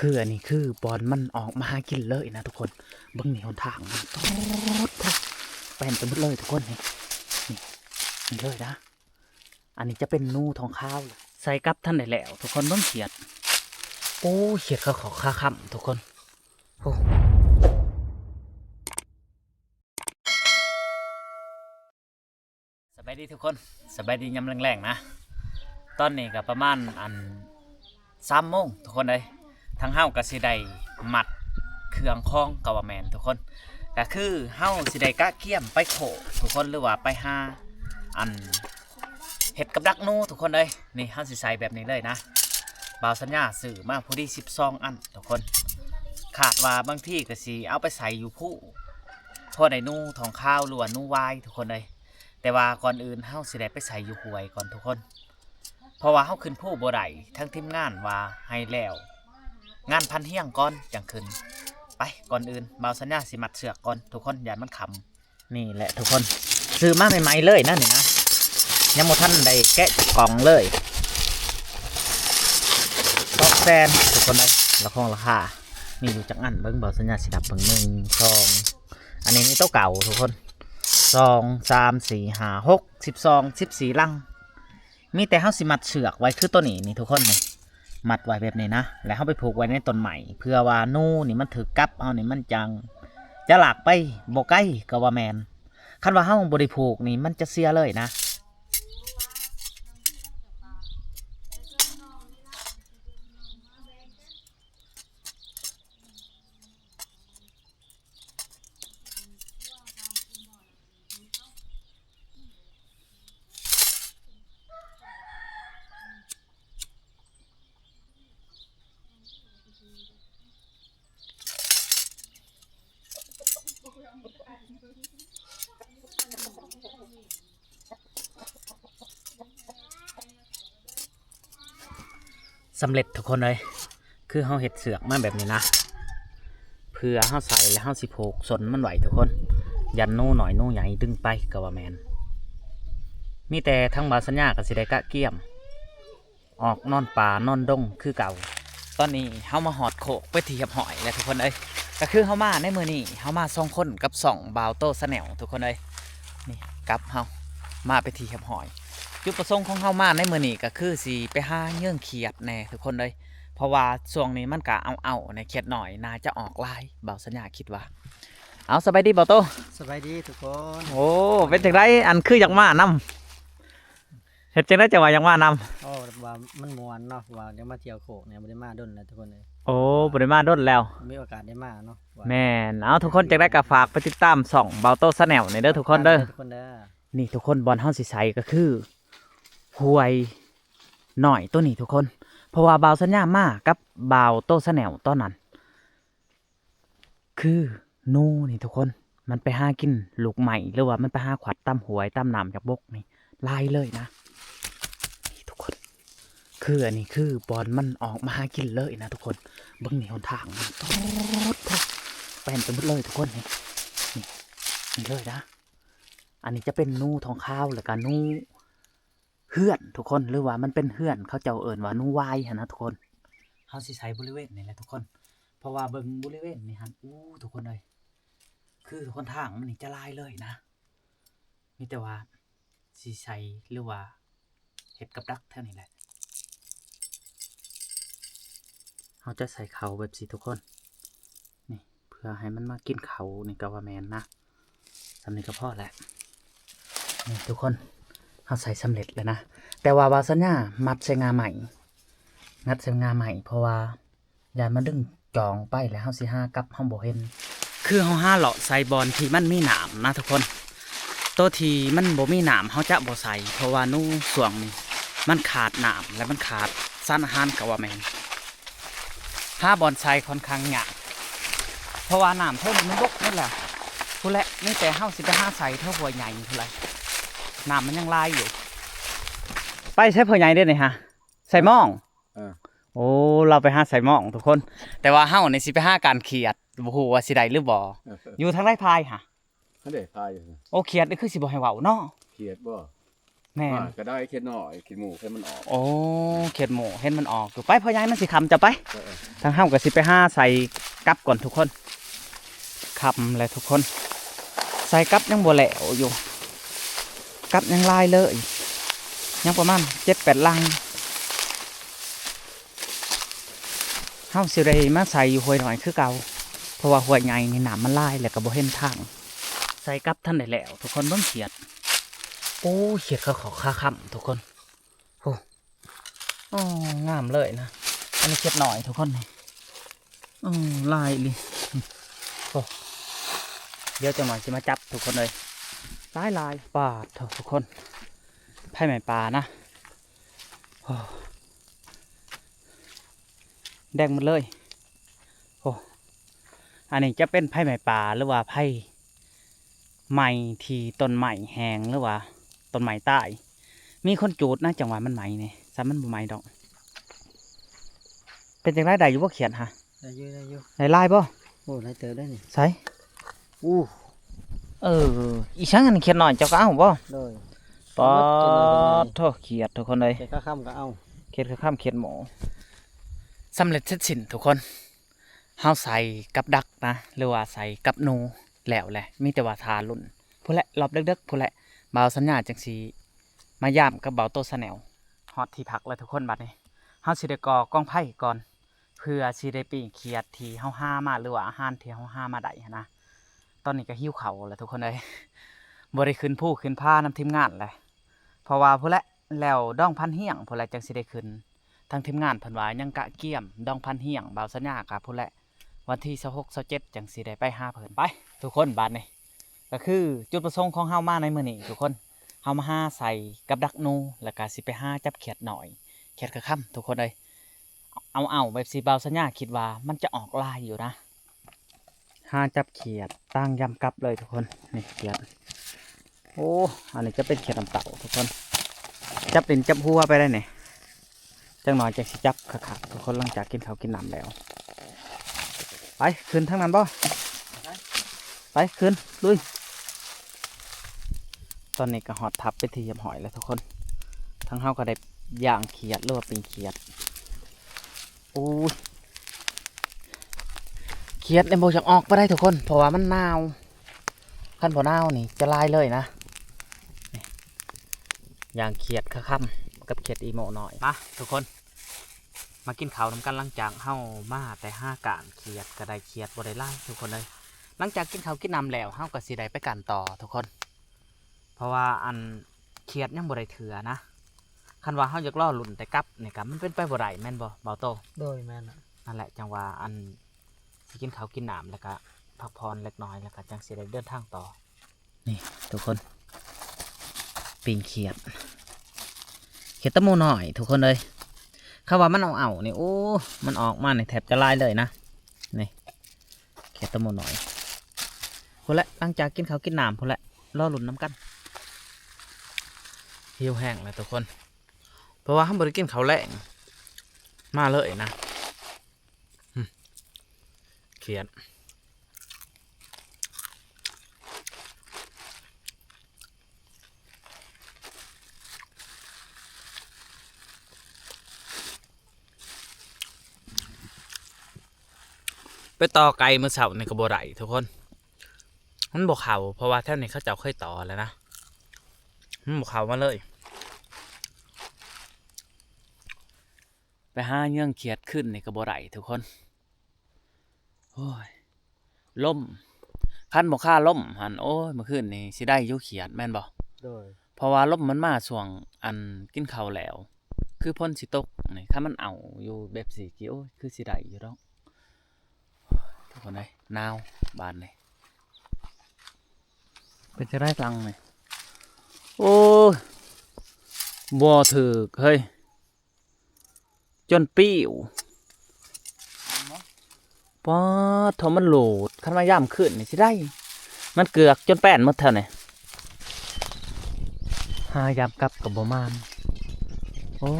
ຄືອັນນີ້ຄືບ່ອນມັນອອກມາຫາກິນເລີຍນະທຸກຄົນ. ເບິ່ງນີ້ຫົນທາງນະ ປາດໂທ້ ແປນໄປໝົດເລີຍທຸກຄົນ. ນີ້ ນີ້ ນີ້ເລີຍນະ. ອັນນີ້ຈະເປັນໜູທອງຂາວ ໃສ່ກັບທັນໄດ້ແລ້ວທຸກຄົນ. ເບິ່ງຂຽດ ໂອ້ ຂຽດຂາຂອກຂາຄ່ຳທຸກຄົນ. ໂອ້ ສະບາຍດີທຸກຄົນ ສະບາຍດີຍາມແລງໆນະ. ຕອນນີ້ກໍປະມານອັນ ສາມໂມງທຸກຄົນເອີຍ. ທາງເຮົາກໍຊິໄດ້ມັດເຄື່ອງຂອງກໍວ່າແມ່ນທຸກຄົນ. ກໍຄືເຮົາຊິໄດ້ກະກຽມໄປໂຄກທຸກຄົນ ຫຼືວ່າໄປຫາອັນ ເຮັດກັບດັກໜູທຸກຄົນເອີຍ. ນີ້ເຮົາຊິໃສ່ແບບນີ້ເລີຍນະ. ບ່າວສັນຍາຊື້ມາພໍດີສິບສອງອັນທຸກຄົນ. ຄາດວ່າບາງທີກໍຊິເອົາໄປໃສ່ຢູ່ພູ້ ພໍໄດ້ໜູທອງຂາວ ຫຼືວ່າໜູວາຍທຸກຄົນເອີຍ. ແຕ່ວ່າກ່ອນອື່ນເຮົາຊິໄດ້ໄປໃສ່ຢູ່ຫ້ວຍກ່ອນທຸກຄົນ ເພາະວ່າເຮົາຂຶ້ນພູບໍ່ໄດ້. ທາງທີມງານວ່າໃຫ້ແລ້ວງານພັນຮຽງກ່ອນຈັ່ງຂຶ້ນ. ໄປ ກ່ອນອື່ນບ່າວສັນຍາຊິມັດເຊືອກກ່ອນທຸກຄົນ ຢ້ານມັນຄ່ຳ. ນີ້ແຫຼະທຸກຄົນ ຊື້ມາໃໝ່ໆເລີຍນະນີ້ນະ ຍັງບໍ່ທັນໄດ້ແກະກ່ອງເລີຍ. ສອງແສນທຸກຄົນເອີຍ ລະຄອງລາຄາ. ມີຢູ່ຈັກອັນ ເບິ່ງ ບ່າວສັນຍາຊິນັບເບິ່ງ ໜຶ່ງ ສອງ ອັນນີ້ມີໂຕເກົ່າທຸກຄົນ ສອງ ສາມ ສີ່ ຫ້າ ຫົກ ສິບສອງ ສິບສີ່ລັງ. ມີແຕ່ເຮົາຊິມັດເຊືອກໄວ້ຄືໂຕນີ້ນີ້ທຸກຄົນນີ້ ມັດໄວ້ແບບນີ້ນະ ແລ້ວເຮົາໄປຜູກໄວ້ໃນຕົ້ນໄມ້ ເພື່ອວ່າໜູນີ້ມັນຖືກກັບເຮົານີ້ ມັນຈັ່ງຈະລາກໄປບໍ່ໄກກໍວ່າແມ່ນ. ຄັນວ່າເຮົາບໍ່ໄດ້ຜູກນີ້ ມັນຈະເສຍເລີຍນະ. ສຳເລັດທຸກຄົນເອີຍ ຄືເຮົາເຮັດເຊືອກມາແບບນີ້ນະ ເພື່ອເຮົາໃສ່ແລ້ວເຮົາຊິຜູກສົ້ນມັນໄວ້ທຸກຄົນ ຢ້ານໜູນ້ອຍໜູໃຫຍ່ດຶງໄປກໍວ່າແມ່ນ. ມີແຕ່ທາງບ່າວສັນຍາກໍຊິໄດ້ກະກຽມ ອອກນອນປ່ານອນດົງຄືເກົ່າ. ຕອນນີ້ເຮົາມາຮອດໂຄກເປັນທີ່ຮຽບຮ້ອຍແລ້ວທຸກຄົນເອີຍ. ກໍຄືເຮົາມາໃນມື້ນີ້ ເຮົາມາສອງຄົນກັບຊ່ອງບ່າວໂຕ Channel ທຸກຄົນເອີຍ. ນີ້ກັບເຮົາມາເປັນທີ່ຮຽບຮ້ອຍ. ຈຸດປະສົງຂອງເຮົາມາໃນມື້ນີ້ກໍຄືຊິໄປຫາເຍີງຂຽດແດ່ທຸກຄົນເອີຍ ເພາະວ່າຊ່ວງນີ້ມັນກະເອົາໆແດ່ ຂຽດນ້ອຍໜ້າຈະອອກຫຼາຍ ບ່າວສັນຍາຄິດວ່າ. ເອົາ ສະບາຍດີບ່າວໂຕ. ສະບາຍດີທຸກຄົນ. ໂອ້ ເປັນຈັ່ງໃດ ອັນຄືຢາກມານຳ? ເຮັດຈັ່ງໃດຈັ່ງວ່າຢາກມານຳ? ໂອ້ ວ່າມັນມ່ວນເນາະ ວ່າຢາກມາທ່ຽວໂຄກນີ້ ບໍ່ໄດ້ມາດົນແລ້ວທຸກຄົນເອີຍ. ໂອ້ ບໍ່ໄດ້ມາດົນແລ້ວ ມີໂອກາດໄດ້ມາເນາະ. ແມ່ນ. ເອົາ ທຸກຄົນ ຈັ່ງໃດກໍຝາກໄປຕິດຕາມຊ່ອງບ່າວໂຕ Channel ນີ້ເດີທຸກຄົນເດີ. ນີ້ທຸກຄົນ ບ່ອນເຮົາຊິໃສ່ກໍຄືຫ້ວຍນ້ອຍໂຕນີ້ທຸກຄົນ ເພາະວ່າບ່າວສັນຍາມາກັບບ່າວໂຕ Channel ຕອນນັ້ນ ຄືໜູນີ້ທຸກຄົນ ມັນໄປຫາກິນລູກໄມ້ ຫຼືວ່າມັນໄປຫາຂວັດຕາມຫ້ວຍຕາມນ້ຳຈາກບົກນີ້ຫຼາຍເລີຍນະ. ນີ້ທຸກຄົນ ຄືອັນນີ້ຄືບ່ອນມັນອອກມາຫາກິນເລີຍນະທຸກຄົນ. ເບິ່ງນີ້ຫົນທາງນະ ປາດໂທ້ ແປນໄປໝົດເລີຍທຸກຄົນ. ນີ້ ນີ້ ນີ້ເລີຍນະ. ອັນນີ້ຈະເປັນໜູທອງຂາວ ແລ້ວກະໜູ ເຮືອນທຸກຄົນ ຫຼືວ່າມັນເປັນເຮືອນ ເຂົາເຈົ້າເອີ້ນວ່າໜູວາຍຫັ້ນນະທຸກຄົນ. ເຮົາຊິໃສ່ບໍລິເວນນີ້ແຫຼະທຸກຄົນ ເພາະວ່າເບິ່ງບໍລິເວນນີ້ຫັ້ນ ອູ້ ທຸກຄົນເອີຍ ຄືທຸກຄົນ ທາງມັນນີ້ຈະຫຼາຍເລີຍນະ. ມີແຕ່ວ່າຊິໃສ່ ຫຼືວ່າເຮັດກັບດັກແຖວນີ້ແຫຼະ. ເຮົາຈະໃສ່ເຂົ້າແບບຊີ້ທຸກຄົນ ນີ້ ເພື່ອໃຫ້ມັນມາກິນເຂົ້ານີ້ກໍວ່າແມ່ນນະ. ສ່ຳນີ້ກໍພໍແຫຼະ. ນີ້ທຸກຄົນ ເຮົາໃສ່ສຳເລັດແລ້ວນະ ແຕ່ວ່າບ່າວສັນຍາມັດໃສ່ງ່າໄມ້ ມັດໃສ່ງ່າໄມ້ ເພາະວ່າຢ້ານມັນດຶງຈອງໄປ ແລ້ວເຮົາຊິຫາກັບເຮົາບໍ່ເຫັນ. ຄືເຮົາຫາເລາະໃສ່ບ່ອນທີ່ມັນມີນ້ຳນະທຸກຄົນ. ໂຕທີ່ມັນບໍ່ມີນ້ຳເຮົາຈະບໍ່ໃສ່ ເພາະວ່າໜູຊ່ວງນີ້ມັນຂາດນ້ຳ ແລະ ມັນຂາດສານອາຫານກໍວ່າແມ່ນ. ຫາບ່ອນໃສ່ຄ່ອນຂ້າງຍາກ ເພາະວ່ານ້ຳເທິງມັນບົກໝົດແລ້ວ ພຸ້ນແຫຼະ. ມີແຕ່ເຮົາຊິໄປຫາໃສ່ແຖວຫ້ວຍໃຫຍ່ພຸ້ນແຫຼະ ນ້ຳມັນຍັງຫຼາຍຢູ່. ໄປໃສ່ພໍ່ໃຫຍ່ເດ້ນີ້ຫະ ໃສ່ໝອງ. ເອີ ໂອ້ ລາວໄປຫາໃສ່ໝອງທຸກຄົນ ແຕ່ວ່າເຮົານີ້ຊິໄປຫາການຂຽດ ບໍ່ຮູ້ວ່າຊິໄດ້ຫຼືບໍ່. ເອີ ຢູ່ທາງໃດພາຍຫະ? ອັນໃດພາຍຢູ່? ໂອ້ ຂຽດນີ້ຄືຊິບໍ່ໃຫ້ເວົ້າເນາະ. ຂຽດບໍ່? ແມ່ນ ອ່າ ກໍໄດ້ເຂດນ້ອຍ ເຂດໝູ່ ເຂດມັນອອກ. ໂອ້ ເຂດໝູ່ ເຫັນມັນອອກຢູ່. ໄປ ພໍ່ໃຫຍ່ ມັນຊິຄ່ຳ ເຈົ້າໄປ. ເອີ ເອີ ທາງເຮົາກໍຊິໄປຫາໃສ່ກັບກ່ອນທຸກຄົນ. ຄ່ຳແລ້ວທຸກຄົນ ໃສ່ກັບຍັງບໍ່ແລ້ວຢູ່ ກັບຍັງຫຼາຍເລີຍ ຍັງປະມານເຈັດແປດລັງ. ເຮົາຊິໄດ້ມາໃສ່ຢູ່ຫ້ວຍນ້ອຍຄືເກົ່າ ເພາະວ່າຫ້ວຍໃຫຍ່ນີ້ນ້ຳມັນຫຼາຍ ແລ້ວກໍບໍ່ເຫັນທາງ. ໃສ່ກັບທັນໄດ້ແລ້ວທຸກຄົນ. ເບິ່ງຂຽດ ໂອ້ ຂຽດຂາຂອກຂາຄ່ຳທຸກຄົນ. ໂອ້ ໂອ້ ງາມເລີຍນະ. ອັນນີ້ຂຽດນ້ອຍທຸກຄົນນີ້. ໂອ້ ຫຼາຍອີ່ຫຼີ. ໂອ້ ດຽວຈັກໜ່ອຍຊິມາຈັບທຸກຄົນເອີຍ. ຫຼາຍໆ ປາດໂທ້ທຸກຄົນ ໄຟໄໝ້ປ່ານະ. ໂອ້ ແດງໝົດເລີຍ. ໂອ້ ອັນນີ້ຈະເປັນໄຟໄໝ້ປ່າ ຫຼືວ່າໄຟໄໝ້ທີ່ຕົ້ນໄມ້ແຫ້ງ ຫຼືວ່າຕົ້ນໄມ້ຕາຍ. ມີຄົນຈູດນະ ຈັ່ງວ່າມັນໄໝ້ນີ້ ຊ້ຳມັນບໍ່ໄໝ້ດອກ. ເປັນຈັ່ງໃດ ໄດ້ຢູ່ບໍ່ຂຽດຫະ? ໄດ້ຢູ່ ໄດ້ຢູ່. ໄດ້ຫຼາຍບໍ່? ໂອ້ ຫຼາຍເຕີບໄດ້ນີ້. ໃສ? ອູ້ ເອີ ອີຫຍັງອັນຂຽດນ້ອຍເຈົ້າກໍເອົາບໍ່? ໂດຍ. ປາດໂທ້ ຂຽດທຸກຄົນເອີຍ ຂຽດຂາຄ່ຳກໍເອົາ ຂຽດຂາຄ່ຳ ຂຽດໝູ່. ສຳເລັດເສັດສິ້ນທຸກຄົນ ເຮົາໃສ່ກັບດັກນະ ຫຼືວ່າໃສ່ກັບໜູແລ້ວແຫຼະ ມີແຕ່ວ່າຖ້າລຸ້ນພຸ້ນແຫຼະ ຮອບເດິກໆ ພຸ້ນແຫຼະ ບ່າວສັນຍາຈັ່ງຊິມາຢາມກັບບ່າວໂຕ Channel. ຮອດທີ່ພັກແລ້ວທຸກຄົນ. ບັດນີ້ເຮົາຊິໄດ້ກໍ່ກອງໄຟກ່ອນ ເພື່ອຊິໄດ້ປີ້ງຂຽດທີ່ເຮົາຫາມາ ຫຼືວ່າອາຫານທີ່ເຮົາຫາມາໄດ້ຫັ້ນນະ. ຕອນນີ້ກໍຫິວເຂົ້າແລ້ວທຸກຄົນເອີຍ ບໍ່ໄດ້ຂຶ້ນພູຂຶ້ນຜານຳທີມງານແຫຼະ ເພາະວ່າພຸ້ນແຫຼະ ແລ້ວດອງພັນຮຽງພຸ້ນແຫຼະ ຈັ່ງຊິໄດ້ຂຶ້ນ. ທາງທີມງານເພິ່ນວ່າຍັງກະກຽມດອງພັນຮຽງ ບ່າວສັນຍາກະພຸ້ນແຫຼະ ວັນທີຊາວຫົກ ຊາວເຈັດ ຈັ່ງຊິໄດ້ໄປຫາເພິ່ນ. ໄປທຸກຄົນ ບາດນີ້ກໍຄືຈຸດປະສົງຂອງເຮົາມາໃນມື້ນີ້ທຸກຄົນ ເຮົາມາຫາໃສ່ກັບດັກໜູ ແລ້ວກະຊິໄປຫາຈັບຂຽດນ້ອຍ ຂຽດຂາຄ່ຳທຸກຄົນເອີຍ. ເອົາໆ ແບບຊິ ບ່າວສັນຍາຄິດວ່າມັນຈະອອກຫຼາຍຢູ່ນະ. ຫາຈັບຂຽດຕາງຢາມກັບເລີຍທຸກຄົນ. ນີ້ຂຽດ ໂອ້ ອັນນີ້ຈະເປັນຂຽດນ້ຳເຕົ້າທຸກຄົນ ຈັບຫຼິ້ນຈັບຫົວໄປໄດ້ນີ້. ຈັກໜ່ອຍຈັ່ງຊິຈັບຄັກໆທຸກຄົນ ຫຼັງຈາກກິນເຂົ້າກິນນ້ຳແລ້ວ. ໄປ ຂຶ້ນທາງນັ້ນບໍ່? ໄປ ຂຶ້ນ ລຸຍ. ຕອນນີ້ກໍຮອດຖ້ຳເປັນທີ່ຮຽບຮ້ອຍແລ້ວທຸກຄົນ ທາງເຮົາກໍໄດ້ຍ່າງຂຽດ ຫຼືວ່າປີ້ງຂຽດ. ໂອ້ຍ ຂຽດນີ້ບໍ່ຢາກອອກປານໃດທຸກຄົນ ເພາະວ່າມັນໜາວ ຄັນບໍ່ໜາວນີ້ຈະຫຼາຍເລີຍນະ. ນີ້ ຍ່າງຂຽດຂາຄ່ຳກັບຂຽດອີໂມະນ້ອຍ. ມາທຸກຄົນ ມາກິນເຂົ້ານຳກັນ. ຫຼັງຈາກເຮົາມາແຕ່ຫາກ້ານຂຽດ ກໍໄດ້ຂຽດບໍ່ໄດ້ຫຼາຍທຸກຄົນເອີຍ. ຫຼັງຈາກກິນເຂົ້າກິນນ້ຳແລ້ວ ເຮົາກໍຊິໄດ້ໄປກ້ານຕໍ່ທຸກຄົນ ເພາະວ່າອັນຂຽດຍັງບໍ່ໄດ້ເທື່ອນະ. ຄັນວ່າເຮົາຢາກລໍລຸ້ນແຕ່ກັບນີ້ກະມັນເປັນໄປບໍ່ໄດ້ແມ່ນບໍ່ ບ່າວໂຕ? ໂດຍ ແມ່ນລະ. ນັ້ນແຫຼະ ຈັ່ງວ່າອັນຊິກິນເຂົ້າກິນນ້ຳ ແລ້ວກະພັກຜ່ອນເລັກນ້ອຍ ແລ້ວກະຈັ່ງຊິໄດ້ເດີນທາງຕໍ່. ນີ້ທຸກຄົນ ປີ້ງຂຽດ ຂຽດຕະໂມນ້ອຍທຸກຄົນເອີຍ. ຄຳວ່າມັນເອົາໆນີ້ ໂອ້ ມັນອອກມານີ້ແທບຈະຫຼາຍເລີຍນະ. ນີ້ ຂຽດຕະໂມນ້ອຍ ພຸ້ນແຫຼະ. ຫຼັງຈາກກິນເຂົ້າກິນນ້ຳພຸ້ນແຫຼະ ລໍລຸ້ນນຳກັນ. ຫິວແຮງແລ້ວທຸກຄົນ ເພາະວ່າເຮົາບໍ່ໄດ້ກິນເຂົ້າແລງມາເລີຍນະ. ຫຶ ຂຽດ ໄປຕໍ່ໄກ່ມື້ເຊົ້ານີ້ກໍບໍ່ໄດ້ທຸກຄົນ ມັນບໍ່ເຂົ້າ ເພາະວ່າແຖວນີ້ເຂົາເຈົ້າເຄີຍຕໍ່ແລ້ວນະ ມັນບໍ່ເຂົ້າມາເລີຍ. ໄປຫາເຍືອງຂຽດຄືນນີ້ກໍບໍ່ໄດ້ທຸກຄົນ. ໂອ້ຍ ລົມ ຄັນບໍ່ຄາລົມຫັ້ນ ໂອ້ຍ ມື້ຄືນນີ້ຊິໄດ້ຢູ່ຂຽດແມ່ນບໍ່? ໂດຍ ເພາະວ່າລົມມັນມາຊ່ວງອັນກິນເຂົ້າແລ້ວ ຄືຝົນຊິຕົກນີ້ ຄັນມັນເອົາຢູ່ແບບຊີ້ ໂອ້ຍ ຄືຊິໄດ້ຢູ່ດອກ. ໂອ້ຍ ທຸກຄົນເອີຍ ໜາວບາດນີ້. ເປັນຈັ່ງໃດຫຼັງນີ້? ໂອ້ຍ ບໍ່ຖືກເຮີ້ຍ ຈົນປິວ. ປາດໂທ້ ມັນໂຫຼດ ຄັນວ່າຍາມຄືນນີ້ຊິໄດ້ ມັນເກືອກຈົນແປ້ນໝົດແຖວນີ້. ຫາຍາມກັບກໍບໍ່ມານ. ໂອ້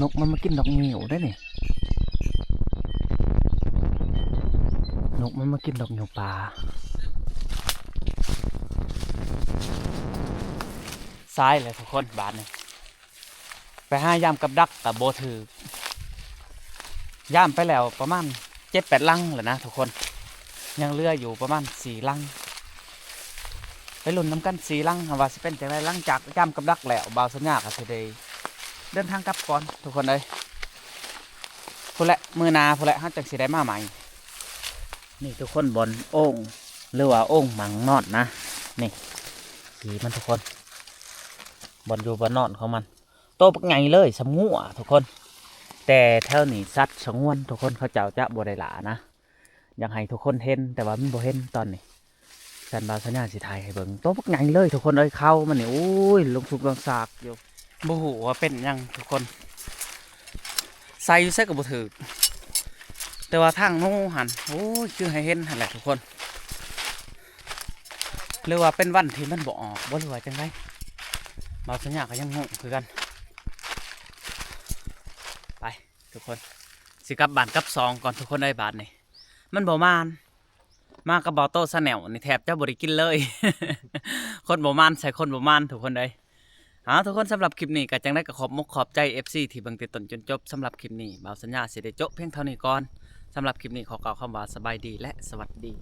ນົກມັນມາກິນດອກງິ້ວໄດ໋ນີ້ ນົກມັນມາກິນດອກງິ້ວປ່າ. ສາຍແລ້ວທຸກຄົນ ບາດນີ້ ໄປຫາຢາມກັບດັກກໍບໍ່ຖືກ. ຢາມໄປແລ້ວປະມານເຈັດແປດຫຼັງແລ້ວນະທຸກຄົນ, ຍັງເຫຼືອຢູ່ປະມານສີ່ຫຼັງ. ໄປລຸ້ນນຳກັນສີ່ຫຼັງ ວ່າຊິເປັນຈັ່ງໃດ. ຫຼັງຈາກຢາມກັບດັກແລ້ວ ບ່າວສັນຍາກໍຊິໄດ້ເດີນທາງກັບກ່ອນທຸກຄົນເອີຍ. ພຸ້ນແຫຼະ ມື້ໜ້າພຸ້ນແຫຼະ ເຮົາຈັ່ງຊິໄດ້ມາໃໝ່. ນີ້ທຸກຄົນ ບ່ອນໂອ່ງ ຫຼືວ່າໂອ່ງໝັ່ງນອນນະ. ນີ້ ປີມັນທຸກຄົນ ບ່ອນຢູ່ບ່ອນນອນຂອງມັນ ໂຕບັກໃຫຍ່ເລີຍ ສ່ຳງົວທຸກຄົນ. ແຕ່ແຖວນີ້ສັດສະຫງວນທຸກຄົນ ເຂົາເຈົ້າຈະບໍ່ໄດ້ລ່ານະ. ຢາກໃຫ້ທຸກຄົນເຫັນ ແຕ່ວ່າມັນບໍ່ເຫັນຕອນນີ້. ສັນບ່າວສັນຍາຊິຖ່າຍໃຫ້ເບິ່ງ ໂຕບັກໃຫຍ່ເລີຍທຸກຄົນເອີຍ. ເຂົາມັນນີ້ ໂອ້ຍ ລົງສຸກລົງຊາກຢູ່ ບໍ່ຮູ້ວ່າເປັນຫຍັງທຸກຄົນ. ໃສ່ຢູ່ໃສກໍບໍ່ຖືກ. ແຕ່ວ່າທາງໜູຫັ້ນ ໂອ້ຍ ຄືໃຫ້ເຫັນຫັ້ນແຫຼະທຸກຄົນ. ຫຼືວ່າເປັນວັນທີ່ມັນບໍ່ອອກບໍ່ ຫຼືວ່າຈັ່ງໃດ ບ່າວສັນຍາກໍຍັງງົງຄືກັນ. ໄປທຸກຄົນ ຊິກັບບ້ານກັບຊ່ອງກ່ອນທຸກຄົນເອີຍ. ບາດນີ້ມັນບໍ່ມານ ມາກັບບ່າວໂຕ້ Channel ນີ້ແທບຈະບໍ່ໄດ້ກິນເລີຍ. ຄົນບໍ່ມານໃສ່ຄົນບໍ່ມານທຸກຄົນເອີຍ. ເອົາ ທຸກຄົນ ສຳລັບຄລິບນີ້ກໍຈັ່ງໃດກໍຂອບມົກຂອບໃຈ ເອັຟຊີ ທີ່ເບິ່ງແຕ່ຕົ້ນຈົນຈົບ. ສຳລັບຄລິບນີ້ ບ່າວສັນຍາຊິໄດ້ໂຈະພຽງເທົ່ານີ້ກ່ອນ. ສຳລັບຄລິບນີ້ຂໍກ່າວຄຳວ່າສະບາຍດີ ແລະ ສະຫວັດດີ.